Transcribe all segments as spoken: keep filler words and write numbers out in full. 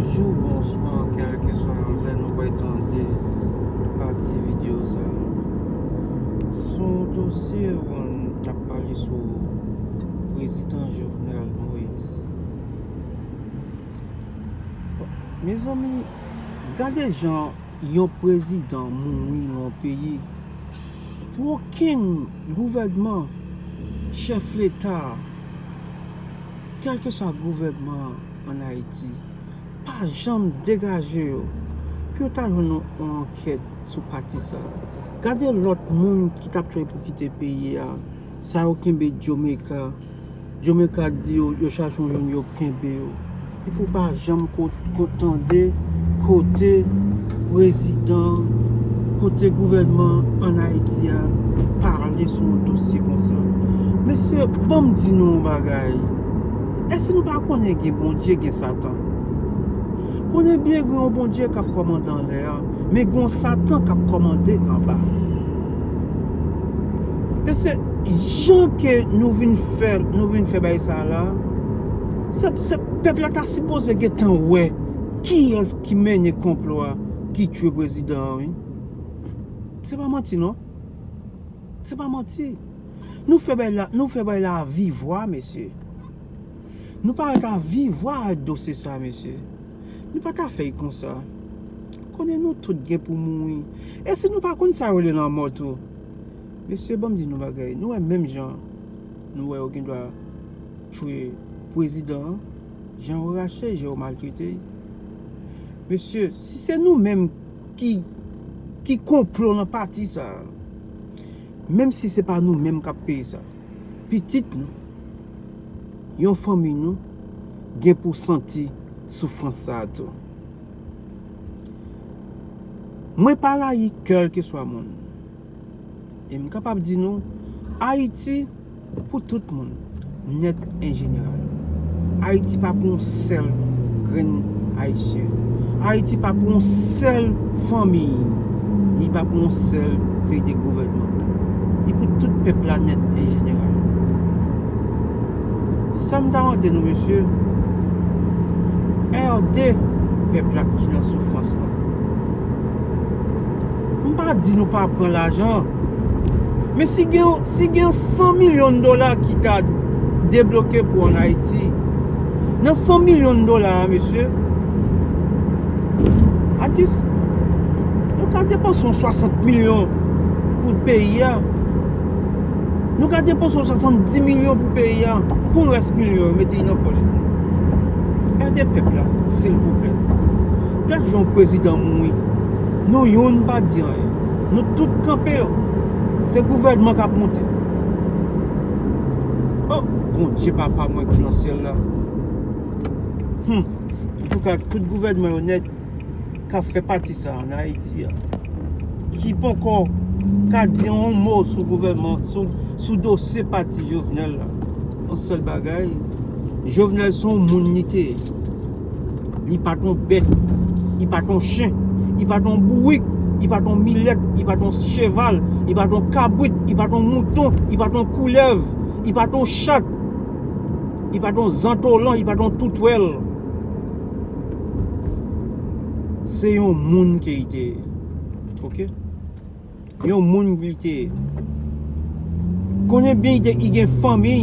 Bonjou, bonswa, kèlkeswa lè nou pral tande pati videyo sa a. Se yon dosye, bon, n ap pale sou prezidan Jovenel Moïse. Bon, mezanmi, gade jan yon prezidan mouri nan yon peyi. Pou okenn gouvènman, chèf leta, kèlkeswa gouvènman ann Ayiti, pa janm degaje yo pou yo ta jwenn yon, yon ankèt sou pati sa a. Gade lòt moun ki t ap tchwey pou kite peyi a, sa yo kenbe Jamaica. Jamaica di yo, yo chache yon jèn, yo kenbe yo. Epi w pa janm ko-, ko-, tande kote prezidan, kote gouvènman ann Ayiti a pale sou yon dosye konsa. Mesye, ban m di nou yon bagay. Èske nou pa konnen gen Bondye, gen Satan? Konnen byen gen yon Bondye k ap kòmande anlè a, men gen yon Satan k ap kòmande anba. Mesye, jan ke nou vin fè, nou vin fè bagay sa a la, se, se pèp la ta sipoze gentan wè kiyès ki mennen konplo a, ki tchwe prezidan an, wi. Se pa manti, non. Se pa manti. Nou fè bagay la, nou fè bagay la vivwa, mesye. Nou pa ret a vivwa avèk dosye sa, mesye. Nou pa ta fè l konsa. Konnen nou tout gen pou mouri. E si nou pa konn sa yo rele lanmò tou? Mesye, ban m di nou bagay. Nou wè menm jan nou wè yo gen dwa tchwe prezidan an, jan yo rache, jan yo maltrete l. Mesye, si se nou menm ki, ki konplo nan pati sa a, menm si se pa nou menm k ap peye sa, pitit nou, yon fanmi nou, gen pou santi soufrans sa a tou. Mwen pa rayi kèlkeswa moun. E m kapab di nou, Ayiti pou tout moun, nèt en jeneral. Ayiti pa pou yon sèl grenn Ayisyen. Ayiti pa pou yon sèl fanmi, ni pa pou yon sèl seri de gouvènman. Li pou tout pèp la nèt en jeneral. Sa m ta mande nou, mesye, R D, pèp la ki nan soufrans la. M pa di nou pa pran lajan. Men si gen, si gen san milyon dola ki ta debloke pou ann Ayiti, nan san milyon dola a, mesye, at least, nou ka depanse yon swasant milyon pou peyi a. Nou ka depanse yon swasanndis milyon pou peyi a. Pou rès milyon yo, mete li nan pòch nou. Ede pèp la, silvouplè. Gad jan yon prezidan mouri. Nou youn pa di anyen. Nou tout kanpe. Se gouvènman k ap monte. Oh, Bondye Papa mwen ki nan syèl la. Hmm. Antouka, tout gouvènman yo nèt k ap fè pati sa ann Ayiti a, ki poko ka di yon mo sou gouvènman, sou, sou dosye pati Jovenel la. Yon sèl bagay, Jovenel se yon moun li te ye. Li pa t yon bèt, li pa t yon chen, li pa t yon bourik, li pa t yon milèt, li pa t yon cheval, li pa t yon kabrit, li pa t yon mouton, li pa t yon koulèv, li pa t yon chat, li pa t yon zantolan, li pa t yon toutwèl. Se yon moun ke li te ye. Oke? Yon moun li te ye. Konnen byen li te, li gen fanmi,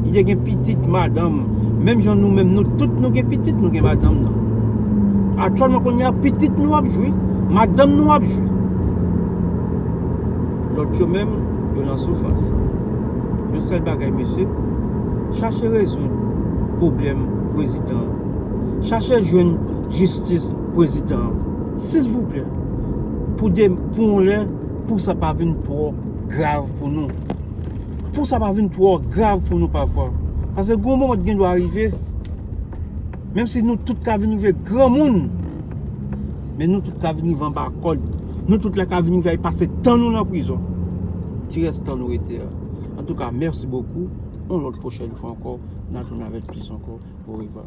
li te gen pitit, madanm. Menm jan nou menm, nou tout nou gen pitit, nou gen madanm nou. Aktyèlman kounye a, pitit nou ap jwi, madanm nou ap jwi. Lòt yo menm, yo nan soufrans. Yon sèl bagay, mesye, chache rezoud pwoblèm prezidan an. Chache jwenn jistis prezidan an. Silvouplè, pou de, pou yon lè, pou sa pa vin twò grav pou nou. Pou sa pa vin twò grav pou nou pafwa. Paske gon moman ki gen dwa rive, menm si nou tout ka vin rive granmoun, men nou tout ka vin rive anba kòd. Nou tout la ka vin rive al pase tan nou nan prizon. Ti rès tan nou rete a. Antouka, mèsi bokou. Yon lòt pwochèn fwa ankò, n a tounen avèk plis ankò. Orevwa.